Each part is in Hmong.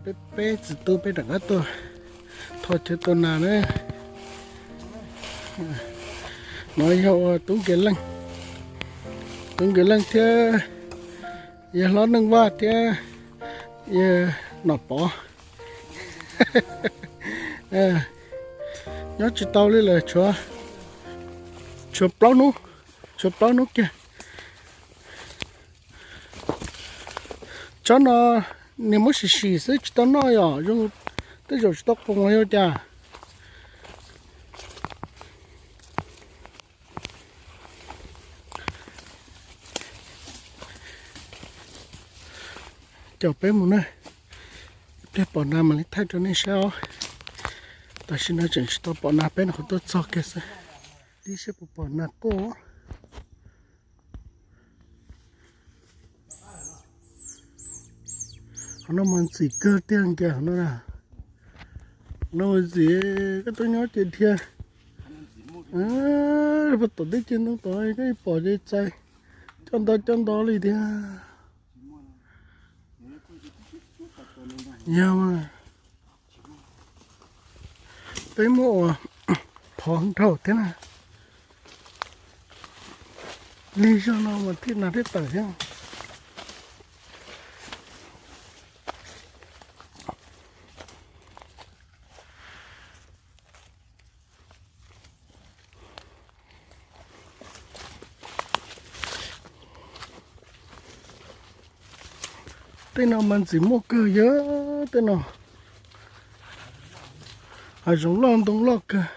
Peb, peb txiv tub peb rov qab tuaj thov chaw tua nas na. No yog ua Tub Nkes Leej, Tub Nkes Leej thiab yawg hlob Neej Vaj thiab yawg Nom Pov. Nyob tsis tau li lawm, tshuav, tshuav plaub hnub, tshuav plaub hnub kiag. Tsob no nws muab sim sim xwb tsis tau noj yom, zoo tej zaum tsis tau qoos los yog cas. Caum peb mus na, ib pliag pom nas mam li thaij rau nej saib os. Tam sim no tseem tsis tau pom nas, peb no qhov tuaj txog kiag xwb. Tib seb puas pom nas quaj. Qhov no mas ntxim kawg tiag nkaus qhov no na. No mas ntxim, koj tuaj nyob ces dhia. Pab tom teb chaws ntoo tod koj pom ces txais coj nto coj nto li tiag. Yog mas, peb muab ua phov nraug thiab na. Lig zog no mas thiaj nas thiaj tawm thiab. Tej no mas ntxim muaj kawg yog tej no. Hav zoov loj ntoo loj kawg.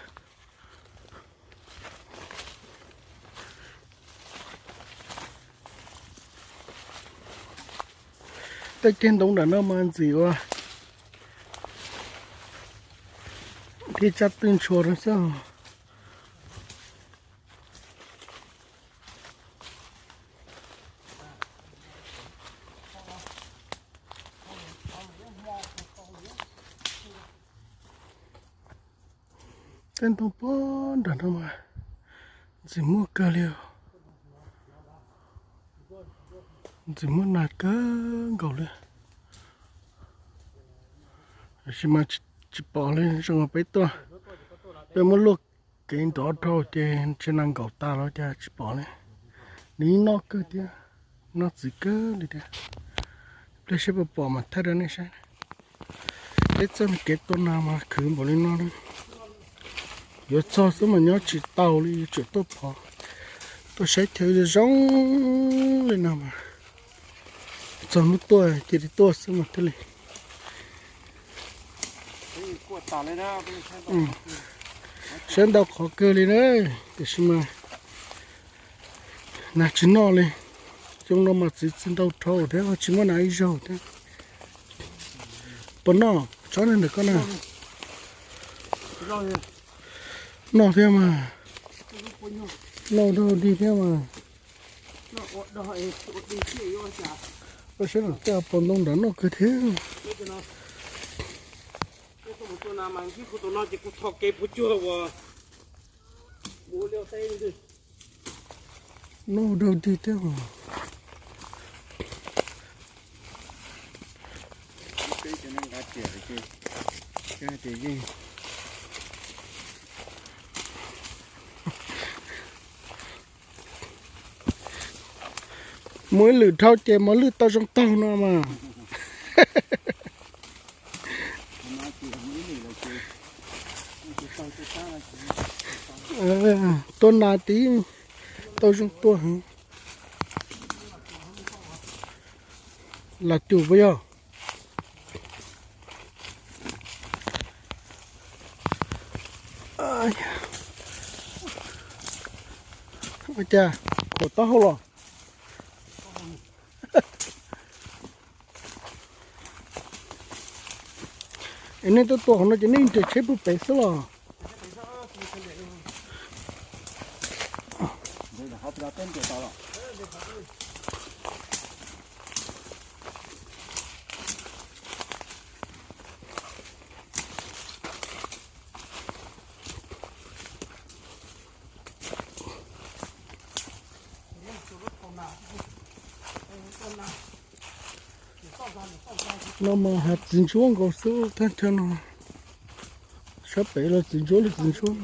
Tej ceg ntoo nram no mas ntxim ua, thiaj tsab twj ntshua rau xwb. Tej ntoo pog nram no mas ntxim muaj kawg li, ntxim muaj nas kawg nkaus li. Tiam sis mas tsis pom li, zoo peb tuaj, peb muab luaj kev nrov dhau ces tsis nas nkaum tas los cas tsis pom li. Nws noj kawg thiab, noj ntxim kawg li thiab. Pliag seb puas pom mas thaij rau nej saib. Peb txoj kev tua nas mas khwv npaum li no. Yuav txog xwb mas nyob tsis tau li, yuav tsum tuaj phov, tuaj saib chaw zoo li no mas txog hnub tuaj cia li tuaj xwb mas thiaj li. Saib ntau qhov kawg li na, tiam sis mas nas tsis noj li. Xyoo no mas txiv txiv ntau dhau thiab tsis muaj nas ib zaug thiab. Puas noj tsob ntawm koj na? Noj thiab mas, noj dog dig thiab mas. Koj saib no tej pos ntoo nram noj kawg thiab. Noj dog dig thiab mas. Muaj ib lwm dhau ces mos lwj tau zoo taug no mas. Tua nas tib tau zoo tuaj heev. Lam cum puas yog? Ua cas khuam taub hau los? Es nej tuaj tua qhov no ces nej nres tsheb puag pem xwb los? No mas hav txiv ntsuab nkaus xwb thaj chaw no. Sab pem los txiv ntsuab li txiv ntsuab.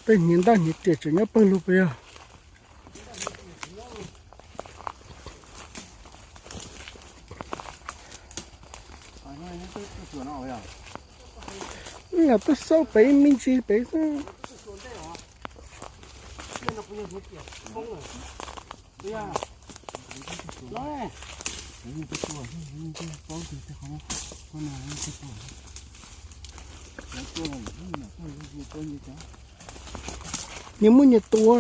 Tej hniav ntaj hniav riam tseem nyob pawg lug pem yog. Lam tuaj xauj pem me ntsis pem xwb. Nyias muaj nyias tua.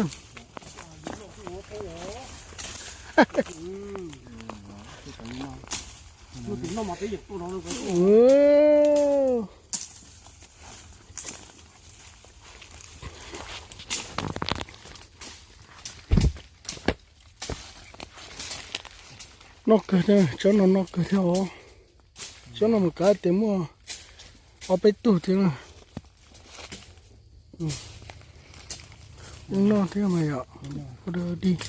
Noj kawg thiab, tsob no noj kawg thiab os. Tsob no mus kav tias muaj ob peb tug thiab na. Ub noj thiab mas yom. Ua dog dig.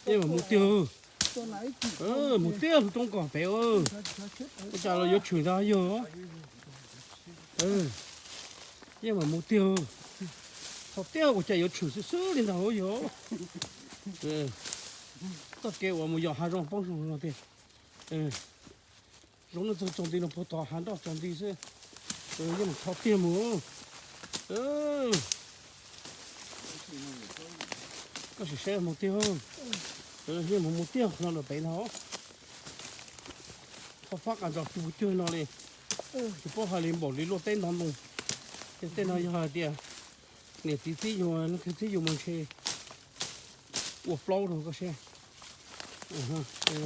Yeej mas mus tiag, mus tiag lub roob kos pem. Ua cas los yuav tshwm ntag yog. Yeej mas mus tiag, txog tiag ua cas yuav tshwm xwb xwb li ntag yog. Txoj kev uas mus yos hav zoov poob zoo no tiag. Zoov no txog tsaus nti no puag tod hav nroj tsaus nti xwb. Yeej mus txog tiag mus. Koj sim saib mus tiag. Yeej mus mus tiag qhov no lawm pem no. Txhob fab qas ntsos puag cuag no li. Tsis paub hais li npaum li luaj teb ntov ntoo. Ces tej no yog hais tias niam txiv txib yus, leej twg txib yus mas ntshe ua plaub rau koj seb. Tawm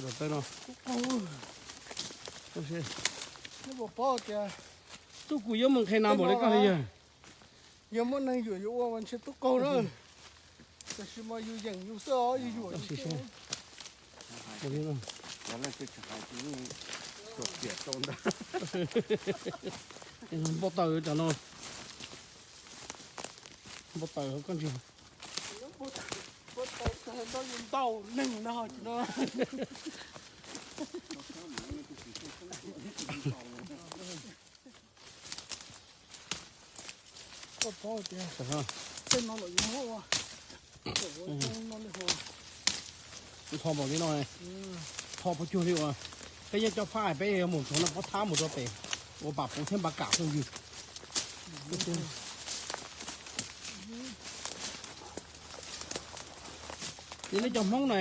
los tawm no. Tub kuv yuav mus nqhis nas npaum li koj li yog. Yog muaj neeg yuam yuav ua mas ntshe tub qaug na. Tab sis mas yus yeem yus xwb os, yus yuam yus xwb. Npau taws cov no. Npau taws koj ntsia. Ntau neeg no. Koj paub tias tej no los yuav muab ua, ua no li ua. Tho npaum li no, tho puas cuag li uas peb yeej coj phab peb yuav mus txog no pob thab mus rau pem ua pam puv thiab npaj kam phooj ywg. Yog nej cov Hmoob na,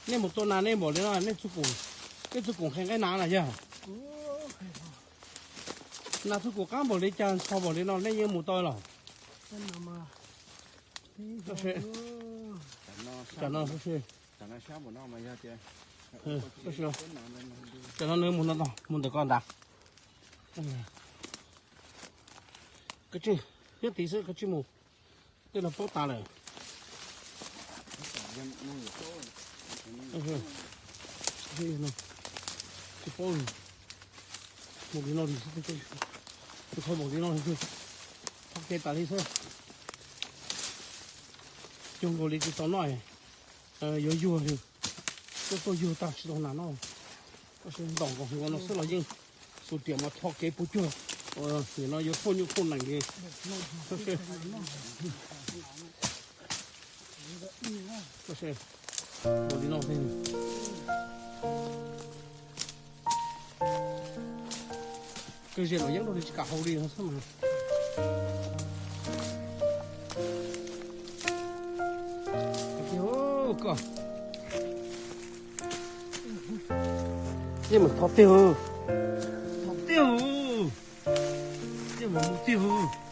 nej mus tua nas nej npaum li no, nej txuj kum, nej txuj kum nqhis nqaij nas na yog? Nas txuj kum qab npaum li cas ntxhov npaum li no nej yeej mus tau los? Tam no, tam no nws mus no, mus ntawm ko ntag. Koj tsij, nyob tid xwb koj tsij mus. Tej no paub tas lawm. Tsis paub, mus li no li, tus qhov npaum li no, tho kev tas li xwb. Cuag nkaus li tsis tau noj, yuav yuag li, tuaj tuaj yuag tag tsis tau nas noj. Tab sis ntaus nkaus hauv no xwb los yeej xus riam mas tho kev puas cuag, nim no yuav thauj nyuj thauj nees li. Tab sis, tab sis, ua li no, kawg zem los yeeb rau li tsis kam hau li no xwb mas. Koj, yeej mus thov tiag, thov tiag, yeej mus mus tiag.